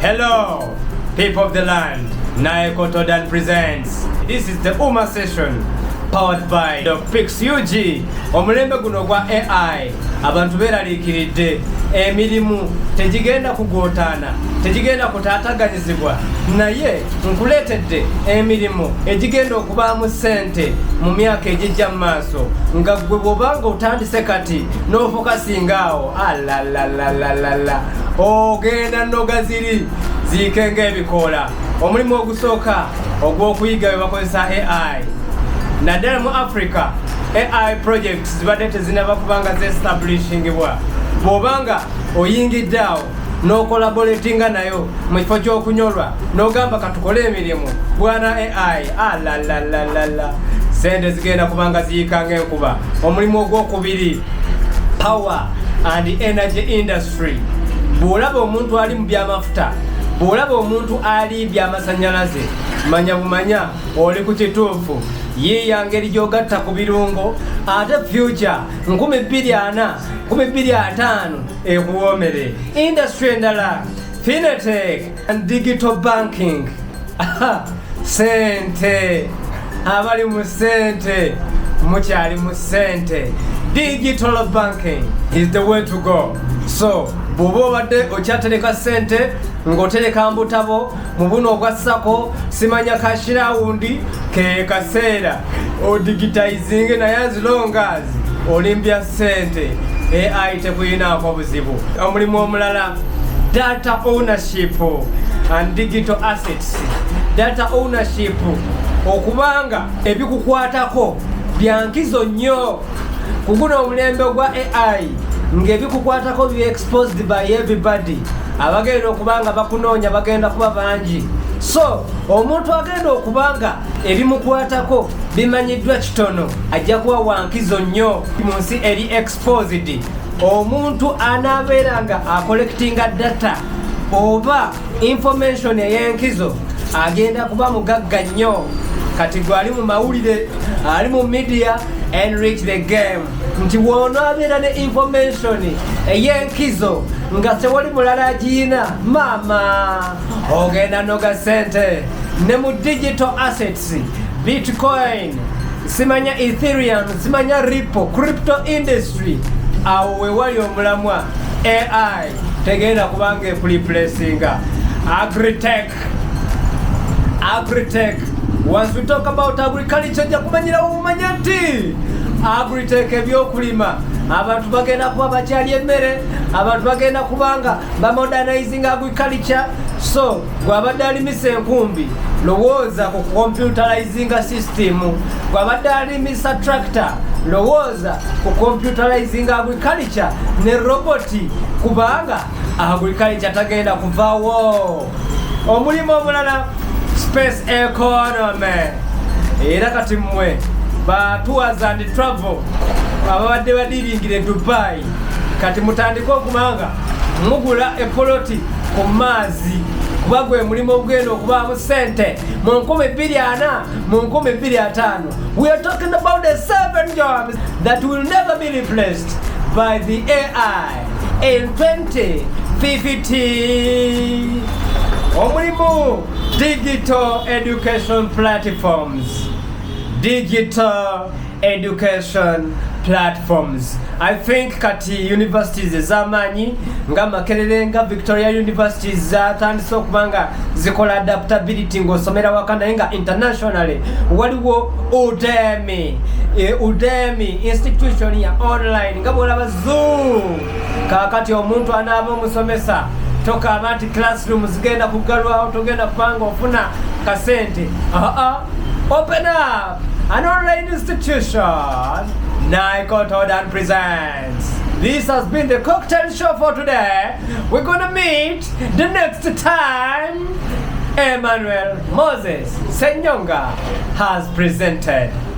Hello, people of the land. Naeko Todan presents. This is the Uma session powered by Pix UG. Omulembe guno gwa AI, abantu beeraliikiridde, emirimu tegigenda kugootaana, tegigenda kutaataganyizibwa, naye nkuleetedde emirimu egigenda okubaamu ssente mu myaka egijja mu maaso, nga ggwe bw'obanga otandise kati n'ofocusinga awo, alalalalala, ogenda noga ziri ziike ng'ebikoola. Omulimu ogusooka ogw'okuyiga bwe bakozesa AI, naddala mu Africa, AI projects zibadde tezinaba kubanga zeestablishingibwa. Bw'obanga oyingidde awo n'ocollaboratinga nayo mu kifo ky'okunyolwa n'ogamba, "Katukole emirimu bwana AI," alalalalala, sente zigenda kubanga ziyiika ng'enkuba. Omulimu ogwokubiri, power and energy industry. Bw'olaba omuntu ali mu byamafuta, bw'olaba omuntu ali byamasanyalaze, manya bumanya oli ku kituufu. Yiiya ngeri gy'ogatta ku birungo, ate future 2040, 2050 ekuwoomere. Industry endala, fintech and digital banking. Sente, abali mu sente, mukyali mu sente, digital banking is the way to go. So bw'oba obadde okyatereka sente ng'otereka mbutabo mu buno obwa SACCO, simanya cash round, ke kaseera odigitizinge. Naye as long as olimbya sente, AI tekuyinaako buzibu. Omulimu omulala, data ownership and digital assets. Data ownership, okubanga ebikukwatako byankizo nnyo ku guno omulembe gwa AI, ng'ebikukwatako bi exposed by everybody. Abagenda okuba nga bakunoonya bagenda kuba bangi. So omuntu agenda okuba nga ebimukwatako bimanyiddwa kitono ajja kuba wankizo nnyo mu nsi eri exposed. Omuntu anaabeera nga acollectinga data oba information ey'enkizo agenda kuba mugagga nnyo. Kati gwe ali mu mawulire, ali mu media, enrich the game, nti wonaabeera ne information ey'enkizo nga tewali mulala agiyina, maama ogenda noga sente. Ne mu digital assets, bitcoin, simanya Ethereum, simanya Ripple, crypto industry, awo wewali omulamwa. AI tegenda kubanga ekureplacinga. Agritech, agritech, once we talk about agriculture, ojja kumanyirawo omumanya nti agritech, ebyokulima, abantu bagenda kuba bakyali emmere, abantu bagenda kubanga bamodernizing agriculture. So gwabadde alimisa enkumbi, lowooza ku computerizinga system. Gwabadde alimisa tractor, lowooza ku computerizing agriculture ne roboti, kubanga agriculture tagenda kuvaawo. Omulimu omulala, space economy. Era kati mmwe ba tours and travel ababadde badiringire Dubai, kati mutandike okubanga mugula epoloti ku maazi, kuba gwe mulimu ogugenda okubaamu sente mu 2040, mu 2050. We are talking about the seven jobs that will never be replaced by the AI in 2050. Omulimu, digital education platforms. Digital education platforms, I think kati universities ez'amaanyi nga Makerere, nga Victoria Universities, zatandise okuba nga zikola adaptability ng'osomera waka. Naye nga internationally waliwo Udemy. Udemy institution ya online, nga bwolaba Zoom. Kakati omuntu anaaba omusomesa, tokaba nti classroom zigenda kugalwawo, togenda kubanga ofuna kasente. Aa, open up an online institution. Niko Todan presents. This has been the cocktail show for today. We're gonna meet the next time. Emmanuel Moses Senyonga has presented.